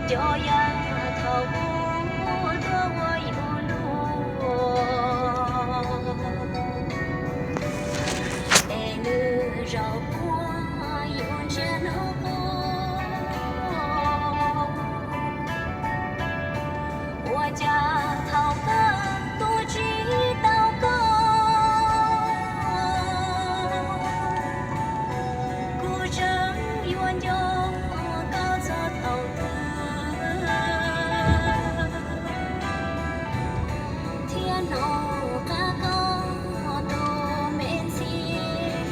Cov yawg thaum ub tuaj ua yus luag, es nws zaum puag yus ntsia hnub qub. Ua cas thaum kawg tuaj tsis tau koj, kuv tseem yuav nco koj txog thaum twg, thiab hnov qab koj tus me ntxhiab,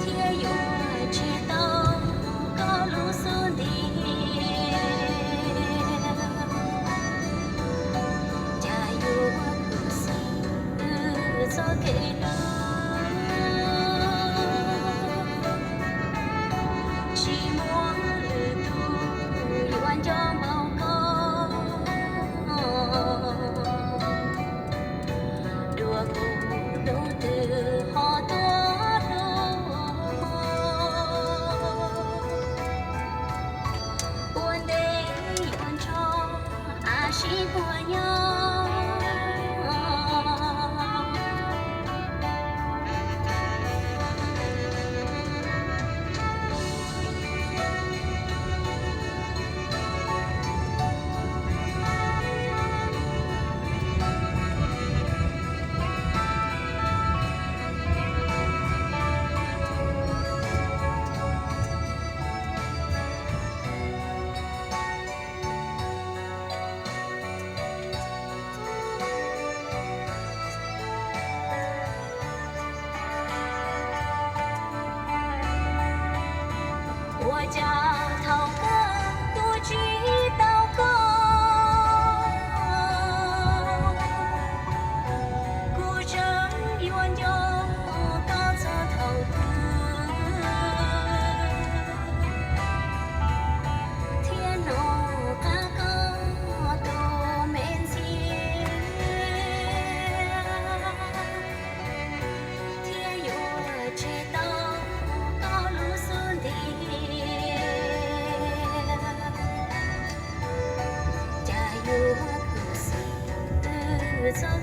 thiab yuav tseg tau koj lub xub ntiag. Cas yuav khuv xim wb txoj kev hlub, tsis muaj lwm tus yuav nco npaum koj, dua kuv hnub twg ho tuaj dua. Ua ntej yuav nrog av sib puag nyob. Ua cas thaum kawg tuaj tsis tau koj, kuv tseem yuav nco koj txog thaum twg, thiab hnov qab koj tus me ntxhiab, thiab yuav tseg tau koj lub xub ntiag. Cas yuav khuv xim wb txoj